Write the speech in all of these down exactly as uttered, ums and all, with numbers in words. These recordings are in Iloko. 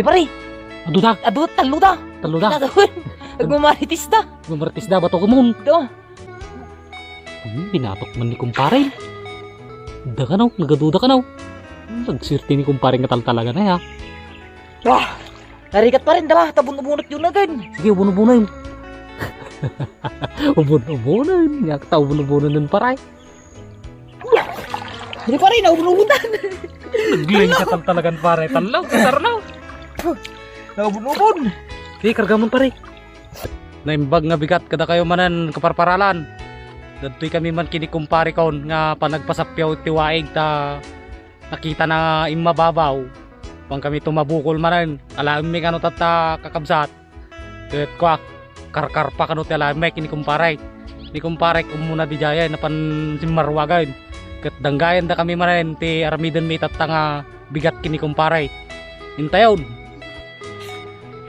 Pare, adu da. Adu, tallo da. Tallo da. Agmamarites da. Agmamarites da, bato kumon. Do. Hmm, binatok man ni kumpare. Da kano, nagaduda kano. Hmm, nagswerte ni kumpare nga taltalagan ay, ha. Ah! Narigat pa rin, dama, tabon-ubonat yun na din. Sige, ubon-ubonen. Ubon-ubonen. Yak ta ubon-ubonen nun, pare. Hindi pa rin, naubon-ubonan. Naglaing ka tal-, talagan, pare. Tallo, tarlo. Naubon-ubon. Sige, karga mo, pare. Naimbag nga bigat kadakayo manen, kaparparalan. Dadtoy kami man ken ni kumpare kon nga panagpasappiaw ti waig ta nakitana immababaw. Kuan kami tumabukol manen. Alaem mi kano tatta, kakabsat. Ket kuak, karkarpa kano ti alaem mi ken ni kumpare. Ni kumpare, ummuna didiay, napan simmaruagen. Ket danggayen da kami manen ti aramiden mi tatta nga bigat ken ni kumpare. Intayon.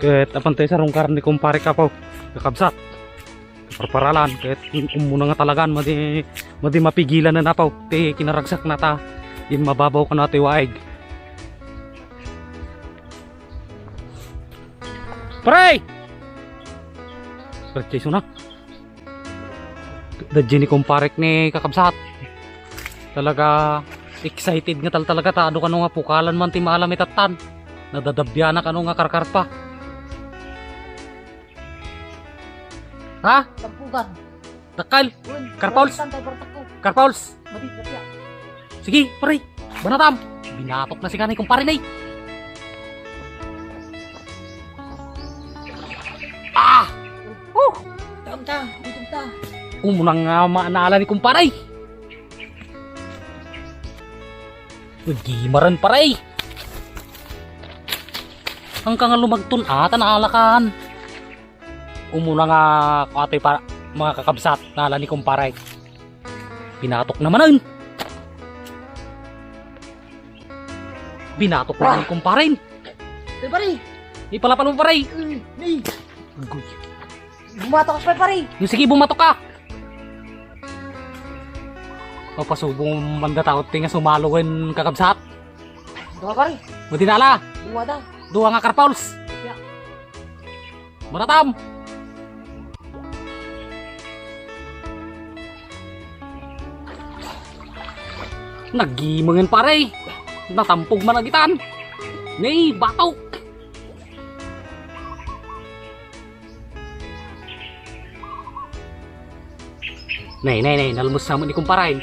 Ket apan tayo sarungkar ni kumpare, kapo, kakabsat. Parparalan, ket ummuna nga talagan, madi, madi mapigilan na, napaw ti kinaragsakna ta immababaw kano ti waig. Pare! Pare, Jason, ha? Dadya ni kumparek ni kakabsat. Talaga excited nga tal-, talaga ta adu kano nga pukalan man ti maalam itattan. Nadadabbianak kano nga karkarpa. Ha? Tampugan. Dakkel. Wen, Karpals. Wen, tantay bartakko. Karpals. Madi, lapia. Sige, pare. Banatam. Binatok na si kanay kumpare, nay. Ah! Oh! Taon ta, gutom ta. Umunang nga maanala ni kumpare. Uy, di maran, pare. Ang kangal lumagton ata naalakan. Umuna nga kuwatoy pa, mga kakabsat, nala ni kumpare. Binatok na manen. Binatok na ni kumpare. Hey, pare! Ipalapal mo, pare! Uy, ni! Agoy. Bumatok ka, pare! Yung sige, bumatok ka! Papasubo man da tao ti nga sumalo ken kakabsat. Dua, pare. Madinala. Dua da. Dua nga karpals. Ya. Maratam! Nagimangen, pare. Natampog man agitan. Nay, batok. Nay, nay, nay, nalmus sa mo ni kumpare.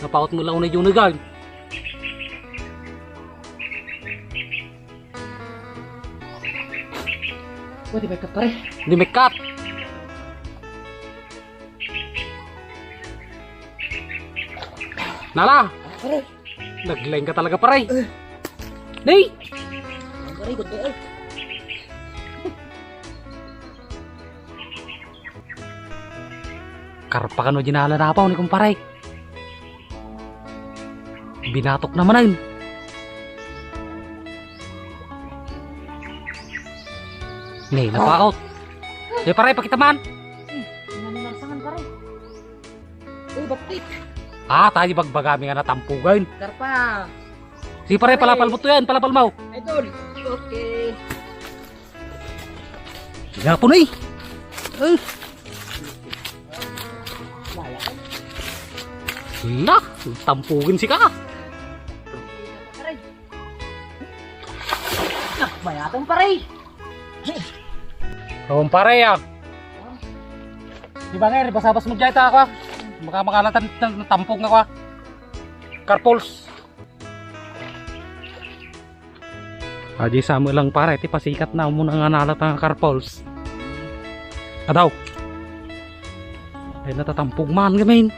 Napaot mo lang unay yung nagan. Pwede ba ikat, pare? Hindi may cut. Nala! Pare! Naglaing ka talaga, pare. Eh. Nay! Ang pare, good boy. Karpa kano dinala na pa ni kumpare. Binatok na manen. Ni, napaot. Eh, pare, pakita man. Nananarsangan, pare. Uy, bakit? Ah, tayo bagbagami nga natampugan. Karpa. Sige, pare, palapal mo to yan, palapal mo. Idol. Okay. Gapon, eh. Eh. Hala, tampugin si ka. Pare. Ah, mayatang, pare. Kung pare, ah. Di ba nga, basabas mo dyan ito ako, ah. Baka makalatan ng tampog nga ako, ah. Carpals. Adi sa mo lang, pare, ti pasikat na mo nga nalata nga carpals. Adaw. Ay, natatampog man gamin.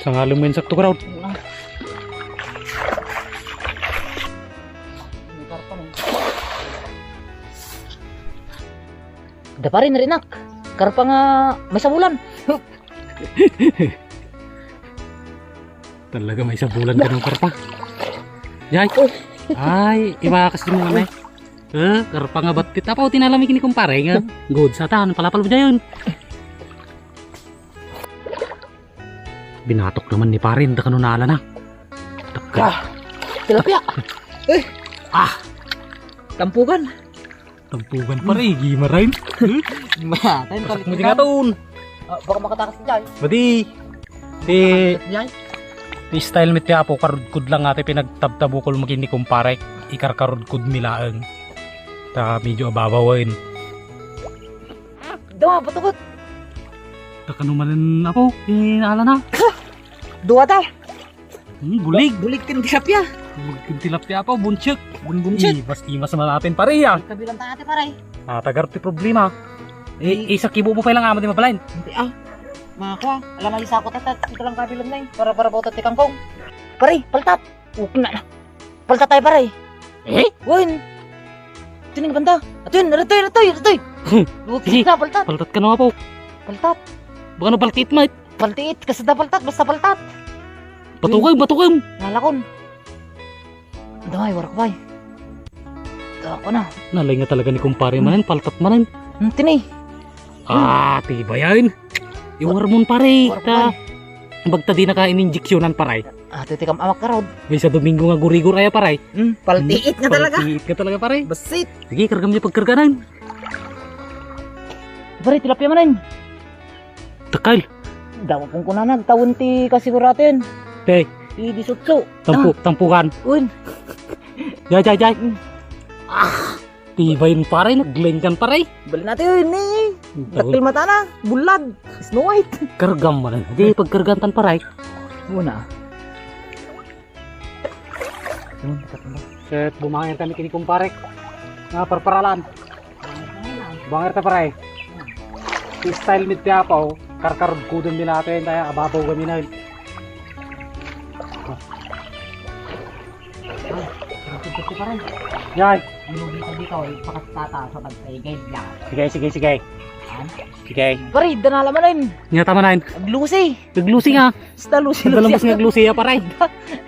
Sangalem mo yun sa crowd. Da pa rin, rinak. Karpa nga may sabulan. Talaga may sabulan ka ng karpa. Yay! Ay, iwakas din mo kami. Eh, karpa nga batit. Apaw, tinalami kini kumpare nga. Good sa tan, palapal mo dyan. Binatok naman ni parin, da kanunala na. Takka. Ah, tilapia. Eh. Ah, Tampugan. Tampugan, pare, gimarain. Maya, tayo Pasak mo di nga ton. Ah, baka makatakas ka dyan. Madi. Ti, Dyan. Ti style mi ti apo, karudkod lang nga ti pinagtabtabukol magin ni kumpare. Ikarkarudkod mi laeng. Ta medyo ababawen. Duma, batukot. Takano manen apo, inaala na. Dua ta. Hmm, bulig. Bulig ken tilapia. Bulig ken tilapia apo, bunsek. Bunbunsek. Ibas, ibas man atin pare, ah. Kabilang ta ate pare. Ah, tagar ti problema. Eh, isa kibo mo pa lang ama di mabalain. Hindi, ah. Mga kwa, alam ay sa ako tatat, ito lang kabilang na eh. Para, para bautat ti kangkong. Pare, paltat. Okay na. Paltat tayo, pare. Eh? Wen. Ito na banda. Ito yun, ito yun, ito yun, ito yun. Okay na, paltat. Paltat ka na nga po. Paltat. Baka na paltit, mate. Paltit, kasada paltat, basta paltat. Batukam, batukam. Nalakon. Damay, warak bay. Ako na. Nalay nga talaga ni kumpare manen, paltat manen. Hmm, tini. Ah, tibayan. Iwar mon pare, Warak ta. Bay. Bagta di naka ininjeksyonan pare. Ah, ti kam amak karod. May sa Domingo nga gurigor aya pare. Hmm, paltiit nga talaga. Paltiit nga talaga pare. Basit. Sige, kargam niya pagkarganan. Pare, tilapia manen. Takal. Dawa kong kunanag, tawon ti kasiguraten. Te. Ti disutso. Tampu, Ah. Tampukan. Un. Jay, jay, jay. Ah. Tibayan pare, naglengkan pare. Bali natin yun eh. Tawon. Dakkel matana, bulad. Snow White. Kargam man. Di, pagkargantan pare. Muna. Ket bumangir kami kini kumpare. Nga parparalan. Bumangir ta pare. Ti style mi ti apo, karkarudkodon mi natin, tayo ababaw kami na. Yay. Sige, sige, sige. Pare, danala manen. Nga tama na yun. Aglusi. Naglusi nga. Basta lusi-lusi. Dalambas nga aglusi ya, pare.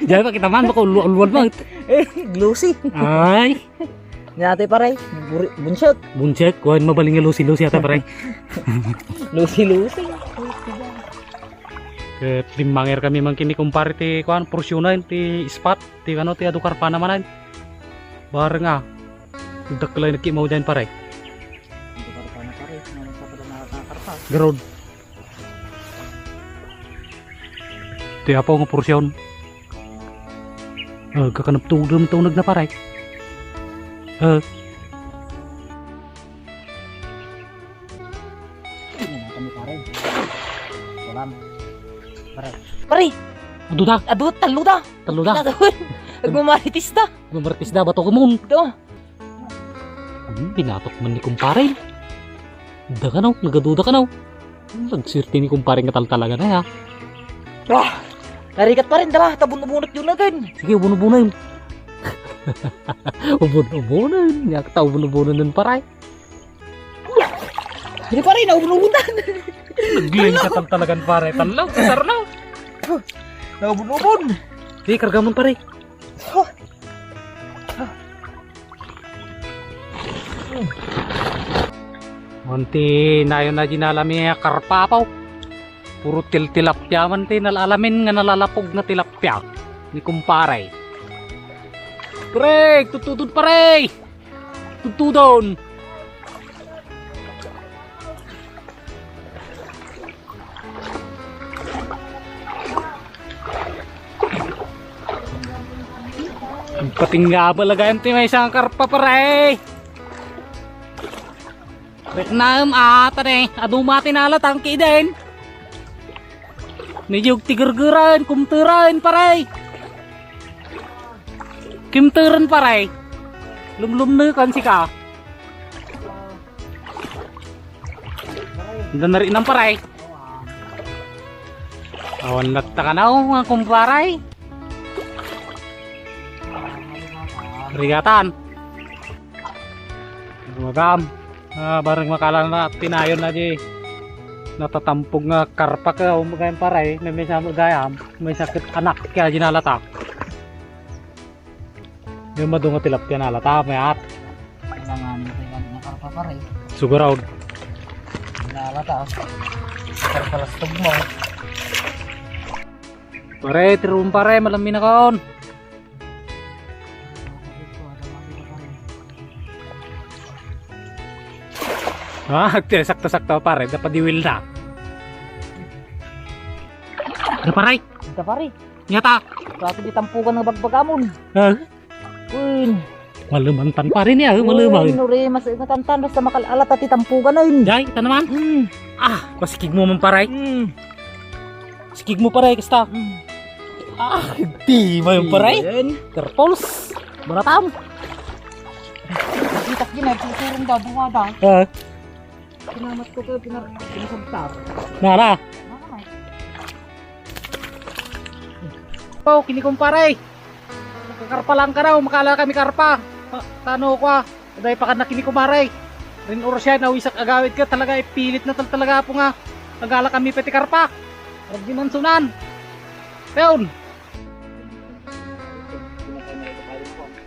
Diyan, pakita man, baka ulu-uluan mo. Eh, lusi. Ay. Nga ate, pare. Buri-, bunsek. Bunsek, kuhan, mabaling nga lusi-lusi ata, pare. Lusi-lusi. Ket bumangir kami man kini kumpare ti, kuhan, porsyonan ti spot, ti, ano, ti adu karpana manen. Bareng a. Dakkel a nagkimaw diyan, pare. Garod. Ti apo nga porsyon. Eh, kakanaptog lang ito nagna pare. Eh. Pare. Pare. Adu da. Adu, talo da. Talo da. Nagmamarites da. Nagmamarites da, bato kumon. Ito. Hmm, binatok man ni kumpare. Dakano, nagaduda kano. Nagsirti ni kumpare nga taltalagan ay, ha? Ah! Narigat pare, dala, ta ubon-ubonek yun na, gan. Sige, ubon-ubonen. Ubon-ubonen. Yak ta ubon-ubonen nun, pare. Hindi pare, naubon-ubonan. Nagling ka taltalagan, pare. Tanlaw, kasar na. Naubon-ubon. Sige, karga mo, pare. Manti nayon na dinalami nga karpa, apo. Puro til-, tilapia man ti nalalamin nga nalalapog nga tilapia ni kumpare. Pre, tutudon, pare! Tutudon! Patingga pa lagayan ti maysa nga karpa, pare. Reknaem ata ne, adu matinala tangki den. Medyo tigergeren, kumteren, pare. Kumteren, pare. Lumlumnekan sika. Anda na rin ang paray. Awan latta ka na, oh, mga kumparay. Rigatan. Magam. Ah, bareng makala na tinayon na di. Natatampog nga karpa ka, oh, magayam paray. May, may sa magayam. May sakit anak kaya ginalatak. Yung madungo tilapia na lata, mayat. Kailangan mo kaya nga karpa pare. Sugaraw. Nalata. Karpa lastog mo. Pare, tirum pare, malam minakaon. Ah, sakto-sakto, pare. Napadiwil na. Ano, pare? Ita, pare. Nyata. Kaso di tampugan nga bagbagamon. Ah, Uy. Malumantan, pare, niya, eh, maluman. Uy, nuri, mas matantan, basta makal-alat ti tampugan, ay. Jay, ita naman. Mm. Ah, pasikig mo man, pare. Mm. Sikig mo, pare, kasta. Mm. Ah, di ba yung, pare? Yan. Turtles. Baratam. Kita gina, susurong daw, bunga daw. Ah. Kinamat ko kayo, pinar-, pinasabtar. Nara. Pao, kini kumpare. Kakarpa lang ka daw, makala kami karpa. Pa-, tano ko, ah. Aday pa ka na kini kumare. Rin orasyan, nawisak agawid ka talaga, ipilit na tal-, talaga po nga. Agala kami peti karpa. Ragdi man sunan. Peon.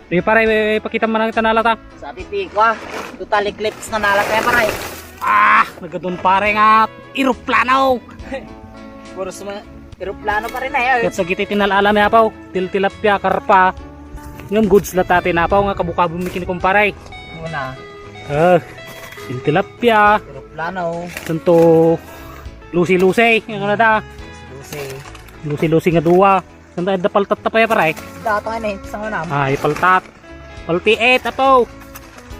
Di pare, ipakita man ang tanala ta. Sabi ti ko, ah, total eclipse na nala kaya, pare. Ah, nagadun, pare, nga eroplano. Puro suma-, eroplano pa rin, eh. Ket sa giti tinal-alam, Apaw, til-, tilapia, karpa. Ngem goods la ta ti napaw nga kabu-kabu mi kini kumpare. Una, Ah, til-, tilapia, eroplano, santo, lusi-lusi, ano na ta? Lusi. Lusi-lusi nga dua. Saan tayo da paltat ta pa ya, pare? Data nga, eh, isang unam. Ay, paltat. Paltiet, apo.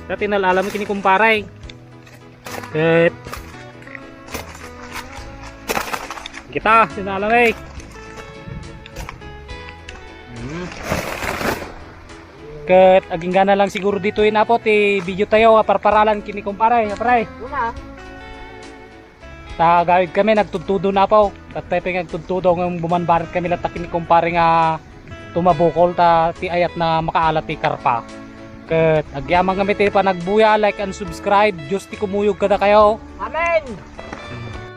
Dati nalalam kini kumpare. Ket kita, sinalam, eh. Hmm. Ket agingga na lang siguro ditoy, Apo, ti video tayo, aparparalan kini kumpare, pare. Una. Ta gawid kami nagtudtudo, Apo. Tattay pay nga agtudtudo nga bumanbarit kami latta kini kumpare nga tumabukol ta ti ayat na makaala ti karpa. Ket agyamang kami ti panagbuya, like and subscribe. Diyos ti kumuyog kadakayo. Amen.